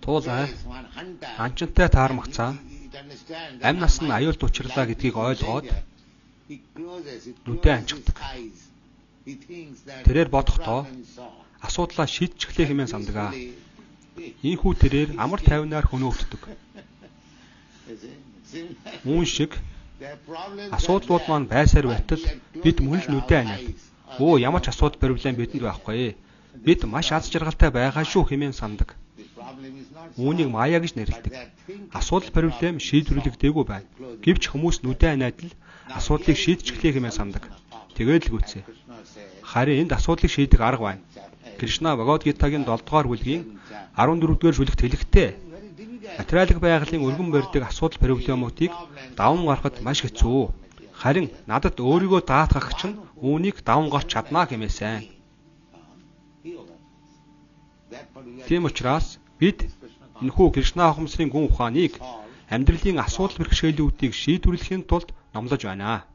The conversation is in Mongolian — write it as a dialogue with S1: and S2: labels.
S1: Туулай анчинтай таармагцаа амь нас нь аюулд учирлаа гэдгийг ойлгоод нүдээ анчигдаг. Тэрээр бодохдоо асуудлаа шийдчихлээ хэмээн сандаг. Ийнхүү тэрээр амар тайвнаар хөнөөгддөг. Үүн шиг асуудлууд маань байсаар байтал бид мөн л нүдээ аниад өө ямар ч асуудал проблем бидэнд байхгүй. Бид маш аз жаргалтай байгаа шүү хэмээн сандаг. Үүнийг маяа гэж нэрлэдэг. Асуудал проблем шийдвэрлэгдээгүй байна. Гэвч хүмүүс нүдээ аниад л асуудлыг шийдчихлээ хэмээн сандаг. Тэгээд л гүйцээ. Харин энд асуудлыг шийдэх арга байна. Кришна Бхагавад Гитагийн 7 дугаар бүлгийн 14 дугаар шүлэгт хэлэхдээ материалын байгалийн өргөн барьдаг асуудал проблемуудыг даван гаргахад маш хэцүү. Харин надад өөрийгөө даатгах чинь үүнийг даван гарч чадна хэмээсэн. Тийм учраас бид энэхүү Кришна ухамсарын гүн ухааныг амьдралын асуудал бэрхшээлүүдийг шийдвэрлэхийн тулд номлож байна.